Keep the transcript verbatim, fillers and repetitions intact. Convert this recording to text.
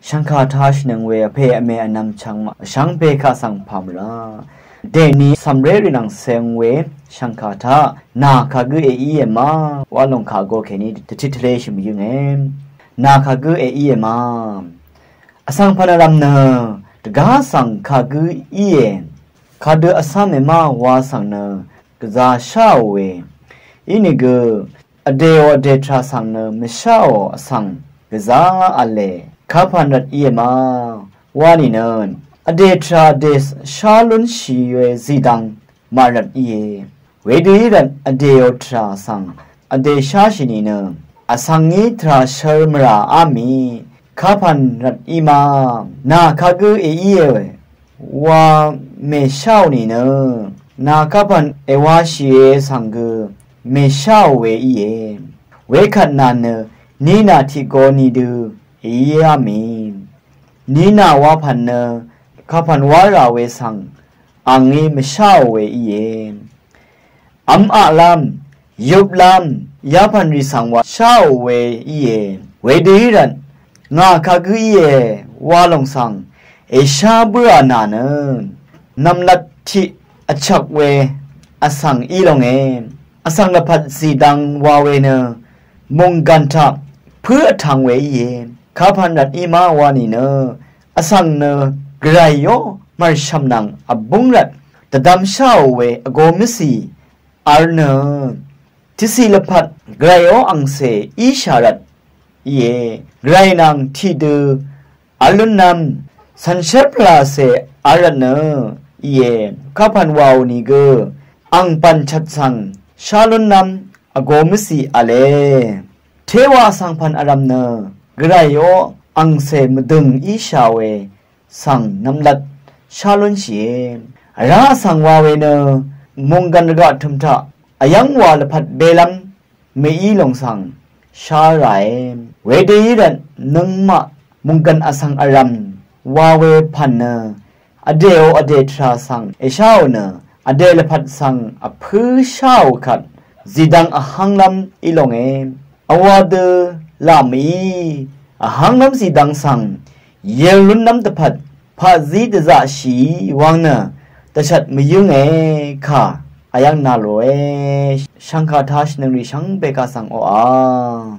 Shvngkà taq shvnøng we vpè vme vnvm chvngmaq vshvngbe kaq svng pà mvrá. Dèní cv̀mré rì nvng ceng we shvngkà taq nà kagǿ èíe ma wa lòng kà vgō kèní dvtit tvlé shì mvyǿnge. Nà kagǿ èíe ma. Vsvng pv̀n vrv̀m nø dvgá svng kagǿ íe. Kadø vcá mèmá wa svng nø gvzà sháò we. Inìgø vdèò vdè tvrà svng nø mvsháò vsvng gvzà v̄le. Kapv̀n rvt íe ma wa nìnø vdè tvrà vdè shá lúnshì we zìdvng màrvt íe. Wedø í rvt vdèò tvrà svng vdè sháshì nìnø vsvng í tvrà shør mvrà á mì. Kapv̀n rvt í ma. Nà kagǿ èíe wa mèsháò nìnø nà kapv̀n èwashìe svng gø mèsháò we íe. Wekvt nà nø nínà tiq go nìdø èíá mì. Nínà wapv̀n nø kapv̀n wá rà we svng àngí mvsháò we íe. V́m aqlv́m, yuplv́m, yapv̀n rì svng wa sháò we íe. Wedø í rvt ngà kagǿ íe wa lòng svng èshá bǿà nà nø nv̀mlat tiq vchvk we vsvng í longe. Vsvng lvpat zìdvng wa we nø mònggv̀n taq pǿ vtv̄ng we íe. Kapv̀n rvt í ma wa nìnø vsvng nø gvrayó mv̀rshv̀m nvng vbúng rvt dvdvm sháò we vgō mvcì v̄l nø tiqciq lvpat gvrayó angcè íshà rvt íe. Gvray nvng tiqdø v̄l lúnnv́m cv̀nshv́r pvlàcè v̄l rvt nø íe. Kapv̀n wàò nìgø ang bv̀n chvt svng shá lúnnv́m vgō mvcì v̄le. Téwa vsvng pv̀n vrv̀m nø gvrayó angcè mvdø̀ng íshà we svng nv̀mlat shá lúnshìe. Vrá vsvng wa we nø mònggv̀n rvgaq tø̀m taq vyv́ng wa lvpat belv́m mèí lòng svng shá ràe. Wedø í rvt nøngmaq mònggv̀n vsvng vrv̀m wa we pv̀n nø vdèò vdè tvrà svng èsháò nø vdè lvpat svng vpǿ sháò kvt zìdvng vhv́nglv́m í longe. Vwā dø laq mèí vhv́nglv́m zìdvng svng yv̀l lúnlv́m dvpvt paqzí dvzaqshìí wvng nø dvshvt mvyǿnge kà vyv́ng nà lòe. Shv̀ngkà taq shvnøng rì shvngbe kaq svng oqà